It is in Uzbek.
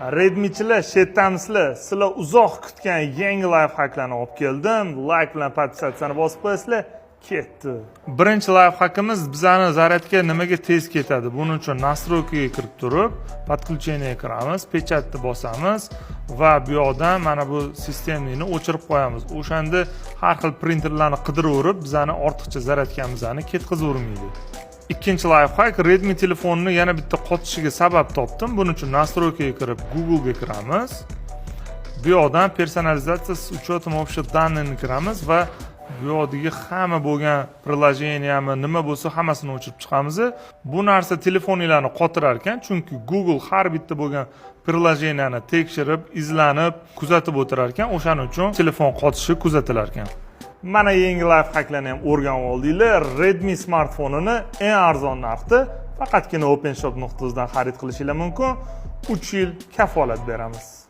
Redmichilar, shetdamisizlar? Sizlar uzoq kutgan yangi лайфхак larni olib keldim. Layk bilan подписаться ni bosib qo'yasizlar. Ketdi. Birinchi лайфхак imiz: bizani zaryadka nimaga tez ketadi? Buning uchun настройка ga kirib turib, подключение ga kiramiz, печать ni bosamiz va bu yoqdan mana bu системный ni o'chirib qo'yamiz. O'shanda har xil printerlarni qidiraverib, bizani ortiqcha zaryadkamizni ketkazavermaydi. Ikkinchi лайфхак: Redmi telefonni yana bitta qotishiga sabab topdim. Buning uchun настройка ga kirib, Google ga kiramiz. Bu yoqdan персонализация с учетом общих данных kiramiz va bu yoqdagi hamma bo'lgan приложения mi, nima bo'lsa, hammasini o'chirib chiqamiz. Bu narsa telefoninglarni qotirar ekan, chunki Google har bitta bo'lgan приложения ni tekshirib, izlanib, kuzatib o'tirar ekan. O'shaning uchun telefon qotishi kuzatilar ekan. Mana, yangi лайфхак larni ham o'rganib oldinglar. Redmi smartfonini eng arzon narxda faqatgina openshop.uzdan xarid qilishinglar mumkin. 3 yil kafolat beramiz.